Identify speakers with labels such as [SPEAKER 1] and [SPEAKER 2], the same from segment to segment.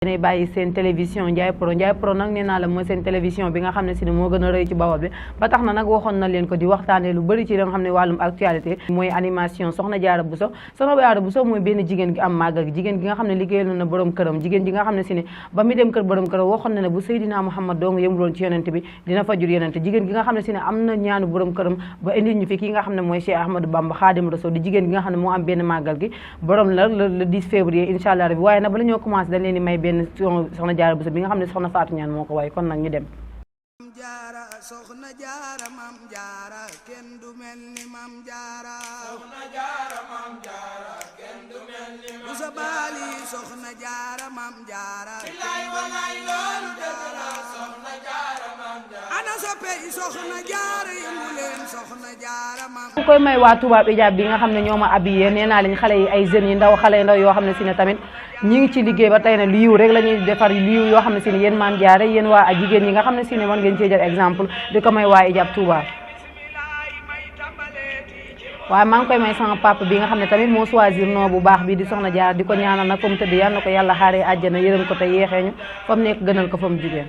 [SPEAKER 1] yéenay bàyyi seen télévision Ndiaye Pro nag nee naa la mooy seen télévision bi nga xam ne si ne moo gën a rëy ci Bawol bi ba tax na nag waxoon na leen ko di waxtaanee lu bëri ci li nga xam ne wàllum actualité mooy animation Soxna Diarra Bousso mooy benn jigéen gi am màggal gi jigéen gi nga xam ne liggéeyal na borom këram jigéen gi nga xam ne si ne ba mu dem kër borom këram waxoon na ne bu Seydina Muhammad dong yëmuloon ci yonent bi dina fa jur yonent jigéen gi nga xam ne si ne am na ñaanu borom këram ba indi ñu fi ki nga xam ne mooy Cheikh Ahmadou Bamba Khadim Rassoul di jigéen gi nga xam ne moo am benn màggal gi borom la le 10 février incha allah rabbi waaye nag bala ñoo commencé dañ leen di may benn Soxna Diarra Bousso bi nga xam ne soxna Fatou Niane moo ko way kon nag ñu dem
[SPEAKER 2] jaara soxna jaara mam jaara kenn du mel ni mam jaara soxna jaara mam jaara kenn du mel ni mam Bousso Bali soxna jaara mam jaara billahi walay loolu dëgg la soxna jaara mam jaara ana soppe soxna jaara yëngu leen soxna jaara mam
[SPEAKER 1] koy may waa Touba Ijab bi nga xam ne ñoo ma habillé nee naa leen xale yi ay jeunes yi ndaw xale yi ndaw yoo xam ne si ne tamit ñi ngi ci liggéey ba tey ne lu yiw rek la ñuy defar lu yiw yoo xam ne si ne yéen maam jaare yéen waa a jigéen ñi nga xam ne si ne war ngeen cee jël exemple di ko may waa Ijab Touba waaye maa ngi koy may sama papa bi nga xam ne tamit moo choisir noo bu baax bi di Soxna Diarra di ko ñaanal nag fa mu tëdd yal na ko yàlla xaaree àjjana yërëm ko te yeexee ñu fa mu nekk gënal ko fa mu jugee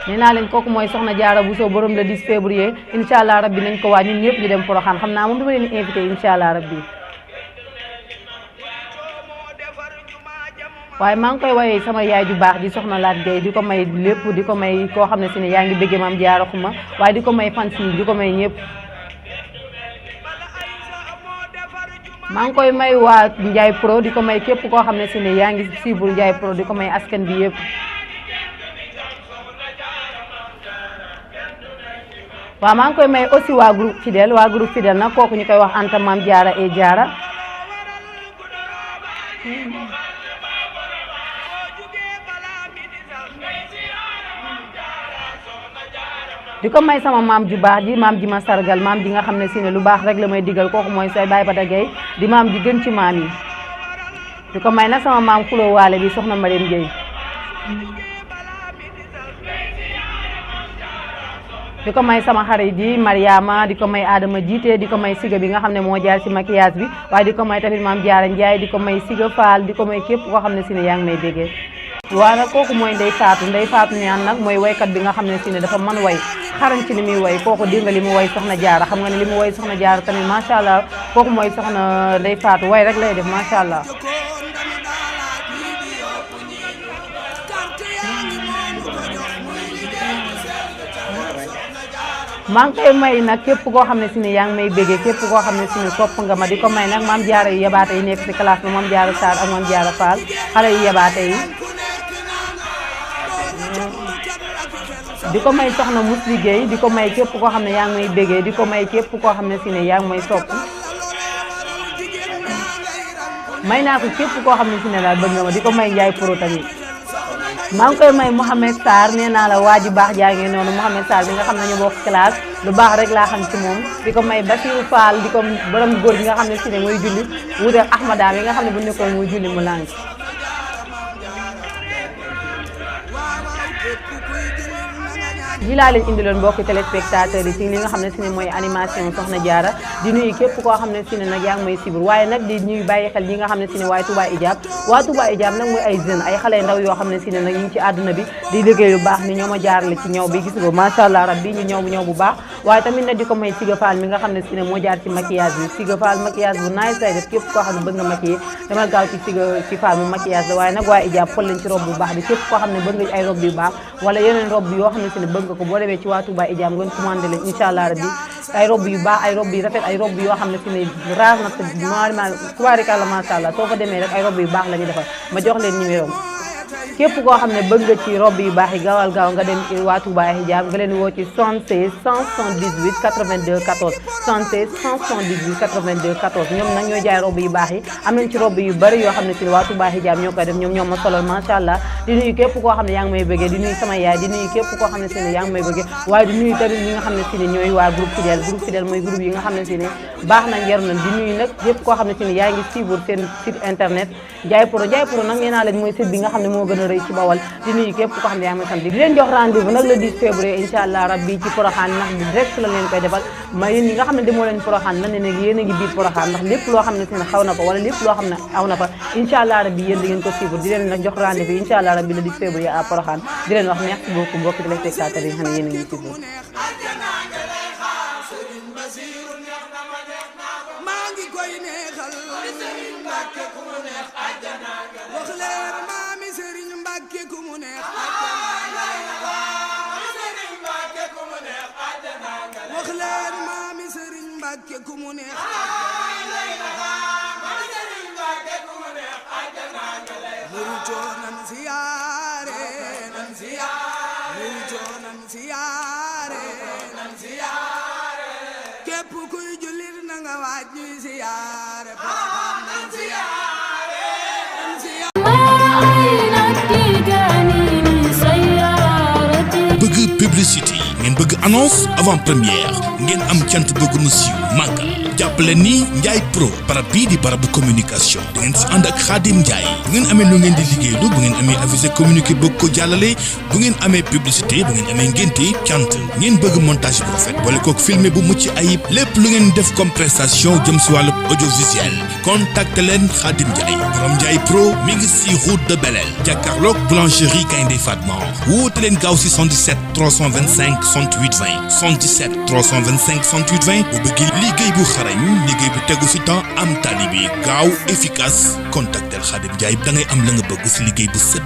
[SPEAKER 1] nee naa leen kooku mooy Soxna Diarra Bousso borom le 10 février incha allah rabbi nañ ko waa ñun ñëpp ñu dem Porokhane xam naa moom dama leen invité incha allah rabbi waaye maa ngi koy woyee sama yaay ju baax di soxna Laat Gueye di ko may lépp di ko may koo xam ne si ne yaa ngi bëggee maam Diarra Xuma waaye di ko may fans yi di ko may ñëpp maa ngi koy may waa Ndiaye Pro di ko may képp koo xam ne si ne yaa ngi suivre Ndiaye Pro di ko may askan bi yëpp waaw maa ngi koy may aussi waa groupe Fidèle nag kooku ñu koy wax Anta Maam Diarra et Diarra di ko may sama maam ju baax ji maam ji ma sargal maam ji nga xam ne si ne lu baax rek la may digal kooku mooy say Baye Bada Gueye di maam ji gën ci maam yi di ko may nag sama maam Kulo Waale bi soxna Mariam Gueye di ko may sama xarit ji Mariama di ko may Adama Jiite di ko may Siga bi nga xam ne moo jaar ci maquillage bi waaye di ko may tamit maam Diarra Ndiaye di ko may Siga Fall di ko may képp koo xam ne si ne yaa ngi may déggee waaw nag kooku mooy Ndeye Fatou Niane nag mooy waykat bi nga xam ne si ne dafa mën way xarañ ci li muy way kooku dégg nga li mu way Soxna Diarra xam nga ne li mu way Soxna Diarra tamit macha allah kooku mooy soxna Ndeye Fatou way rek lay def macha allah maa ngi koy may nag képp koo xam ne si ne yaa ngi may béggee képp koo xam ne si ne sopp nga ma di ko may nag maam Diarra yi yebaate yi nekk si classe bi maam Diarra Sarr ak maam Diarra Fall xale yi yebaate yi di ko may soxna mus liggéey di ko may képp koo xam ne yaa ngi may béggee di ko may képp koo xam ne si ne yaa ngi may sopp may naa ko képp koo xam ne si ne daal bëgg nga ma di ko may Ndiaye Pro tamit maa ngi koy may Mouhamed Sarr nee naa la waa ji baax jaa ngi noonu Mouhamed Sarr bi nga xam ne ñu bokk classe lu baax rek laa xam ci moom di ko may Bassirou Fall di ko borom góor gi nga xam ne si ne mooy julli wuute Ahmada bi nga xam ne bu nekkoon muy julli mu làng ji laa leen indiloon mbokki téléspectateurs yi ci li nga xam ne si ne mooy animation Soxna Diarra di nuyu képp koo xam ne si ne nag yaa ngi may sibir waaye nag di ñuy bàyyi xel ñi nga xam ne si ne waaye Touba Ijab waa Touba Ijab nag mooy ay jeunes ay xale ndaw yoo xam ne si ne nag ñu ngi ci àdduna bi di liggéey lu baax ni ñoo ma jaarale ci ñëw bi gis nga macha allah rabbi ñu ñëw bu baax waaye tamit nag di ko may Siga Fall mi nga xam ne si ne moo jaar ci maquillage bi Siga Fall maquillage bu nice lay def képp koo xam ne bëgg nga maquillé dama gaaw ci ci Fall mu maquillage la waaye nag waa Ijab xool leen ci robe bu baax bi képp koo xam ne bëgg nga ay robe yu baax wala yeneen robe yoo xam ne si ne bëgg nga ko boo demee ci waa Touba Ijab ngeen commandé leen incha allah rabbi ay robe yu baax ay robe yu rafet ay robe yoo xam ne si ne raar na te normalement tubaarikàlla macha allah soo ko demee rek ay robe yu baax la ñuy defal ma jox leen numéro képp koo xam ne bëgg nga ci robe yu baax yi gaawal gaaw nga dem waa Touba Ijab nga leen woo ci 76 178 82 14 76 178 82 14 ñoom nag ñooy jaay robe yu baax yi am nañ ci robe yu bari yoo xam ne si waa Touba Ijab ñoo koy def ñoom ñoo ma solol macha allah di nuyu képp koo xam ne yaa ngi may bëggee di nuyu sama yaay di nuyu képp koo xam ne si ne yaa ngi may bëggee waaye di nuyu tamit ñi nga xam ne si ne ñooy waa groupe Fidèle mooy groupe yi nga xam ne si ne baax na njar nañ di nuyu nag képp koo xam ne si ne yaa ngi suivre seen site internet Ndiaye Pro nag nee naa leen mooy site bi nga xam ne moo gën gën a rëy ci Bawol di nuyu képp ko xam ne yaa ngi sant di leen jox rendez-vous nag le 10 février incha allah rabbi ci Porokhane ndax di direct la leen koy defal ma yéen ñi nga xam ne demoo leen Porokhane nag ne nag yéen a ngi biir Porokhane ndax lépp loo xam ne seen xaw na fa wala lépp loo xam ne aw na fa incha allah rabbi yéen di ngeen ko suivre di leen nag jox rendez-vous incha allah rabbi le 10 février à Porokhane di leen wax merci beaucoup mbokki téléspectateurs yi xam ne yéen a ngi suivre
[SPEAKER 2] maa ngi koy neexal wax leen maami Serigne Mbacke ku mu neex wax leen maami Serigne Mbacke ku mu neex muruto nan siyaare muruto nan siyaare képp kuy jullit na nga waaj ñuy siyaare Porokhane nan siyaare
[SPEAKER 3] bëgg publicité ngeen bëgg annonce avant première ngeen am cant bëgg mu siiw màggal jàppale ni Ndiaye Pro barab bii di barabu communication da ngeen si ànd ak Khadim Ndiaye bu ngeen amee lu ngeen di liggéeylu bu ngeen amee avisé communiqué bëgg ko jàllale bu ngeen amee publicité bu ngeen amee ngénte cant ngeen bëgg montage bu rafet boole kook filmé bu mucc ayib lépp lu ngeen def comme prestation jëm si wàllu audiovisuel contacte leen Khadim Ndiaye borom Ndiaye Pro mi ngi si route de Belel jàkkaarloog boulangerie Gaynde Fatma woote leen gaaw si 77 325 68 20 77 325 68 20 bu bëggee liggéey bu xarañ liggéey bu tegu fi temps am tali bi gaaw efficace contactel Khadim Ndiaye da ngay am la nga bëgg si liggéey bu set